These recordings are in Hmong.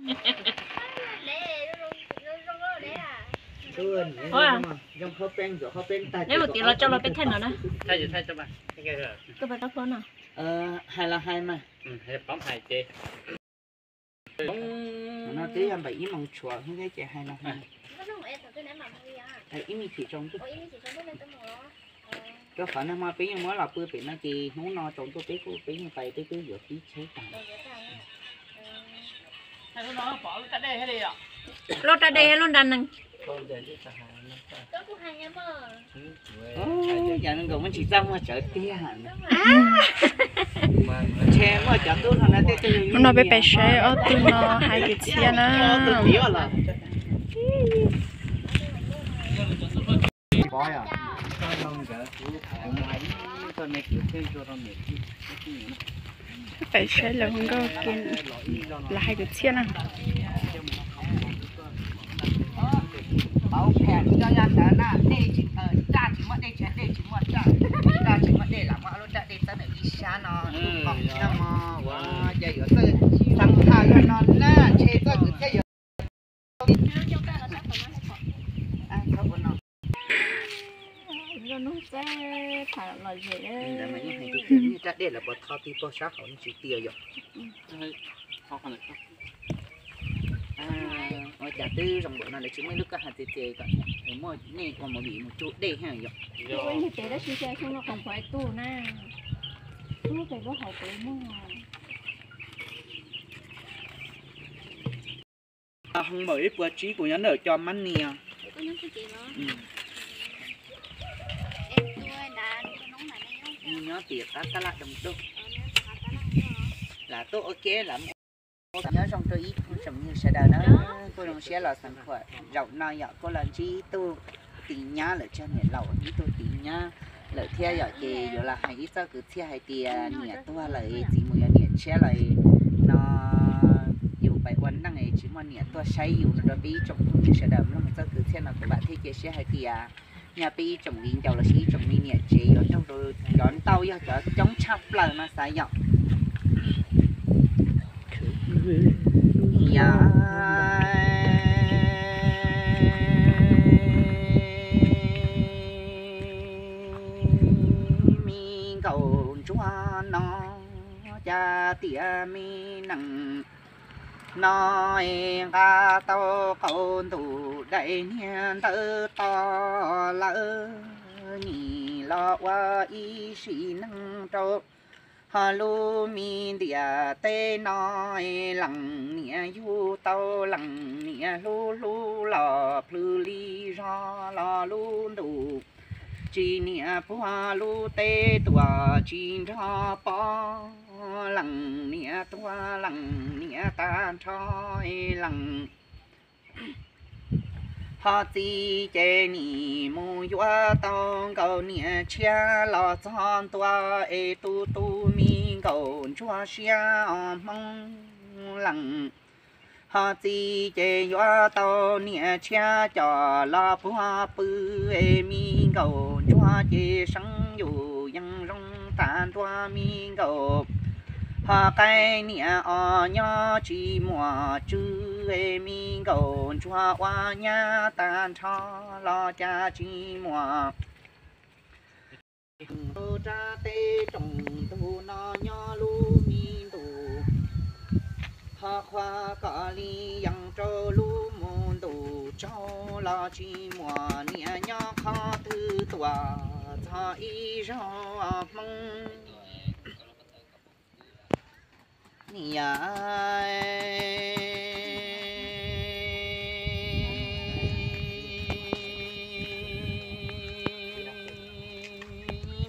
Neb mus tim los tso los peb thaij no na. Hais los hais mas. No twb yog npaum ib moos tshuav ces hais los hais. Ib me chim tsaus ntuj. Rau qhov nag hmo peb yeej muab los pw pem no ces hnub no tsaus ntuj peb kuj peb yeej pais peb twb yuav pib tsheb tag. Lub raj dej lub nra nees. Yam nkaus muaj ntsis txaj muag tsawv tiag. Ntshe muaj cov tub no tej tug. Hnub no peb pais saib ob tug no hais kwv txhiaj na. Peb pais saib lawv hu nkauj, lawv hais kwv txhiaj na. Pauv phem cov yaj ntawd na, dej tsis, raj tsis muaj dej, dej tsis muaj raj, raj tsis muaj dej, lam muab ob lub raj dej txawb ntawm ib sab no, tus pom no mog, ua cas yuav txawj xab phaj luaj no na, ntshe txoj kwv txhiaj yuav raj dej lawv puas tho tig puag sab hauv no tsis tias yom. Ua cas twb zoo npaum no lawv tsis muaj ib lub koj hais tias kom muaj nej ua movie mus tsuj dej thiab yom. Hoo npaum ib puas tsib kuv nyob ntawm cov mab nias. Nyob tim qab tab laj doo doj. Lam tuaj ua ke lam ua nyob zoo rau ib tsoom phooj ywg sawv daws na, kuj zoo siab los xeev khuam zaum no yom, kuj los ntsib ib tug tiv nyab lawm, tsag niam laus ib tug tiv nyab lawm thiab yom, ces yuav los hais ib txoj kwv txhiaj hais tias niam tuag lawm txiv mus yuav niam tshiab lawm no, yus pais ua neej tsis muaj niam tuaj saib yus no rau peb ib tsoom phooj ywg sawv daws mloog txoj kwv txhiaj no kuv vam thiab cia siab hais tias yog peb ib tsoom viv ncaus los sis ib tsoom me niam tsev yuav raug rau cov ntau yog cov coob tshaj plaws no xav yom. Yog me nkauj ntsuag no, cas tias me nees no nqa tau qaug ntuj dai niag ntawd to lawm, nim los ua ib sim neej rau ho lub me ntiaj teb no, leej niam yug tau leej niam hlub hlub los plhws li zog los lub ntuj tsis niam puag lub teb tuam tsis nrog pob, leej niam tuag leej niam tag nrho leej. Ho txiv ces nim mus yuav tau nkauj niam tshiab los txog ntua es tu tu me nkauj ntsuag siab os Hmoob leej. Ho txiv ces yuav tau niam tshiab coj los puag pw es me nkauj ntsuag ces seev yus yeej zoo tag ntua me nkauj. Ho qaib niam os nyob tsis muaj tswv es me nkauj ntsuag ua nyab tag nrho los cas tsis muaj. Rau rab teb rooj ntug no nyob lub me ntuj, ho qhuav kom li yees rau lub me ntuj tsaug los tsis muaj niam nyob qhov twg tuaj txog ib zaug Hmoob. Niam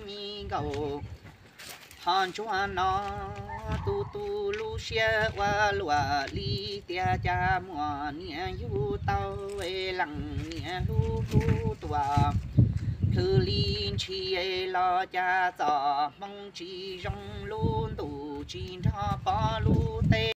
me nkauj ho ntsuag no, tu tu lub siab ua luaj li tiag cas muaj niam yug tau leej niam hlub hlub tuaj plhws li ntshis los cas txoj hmoo tsis zoo lub ntuj tsis nrog pov lub teb.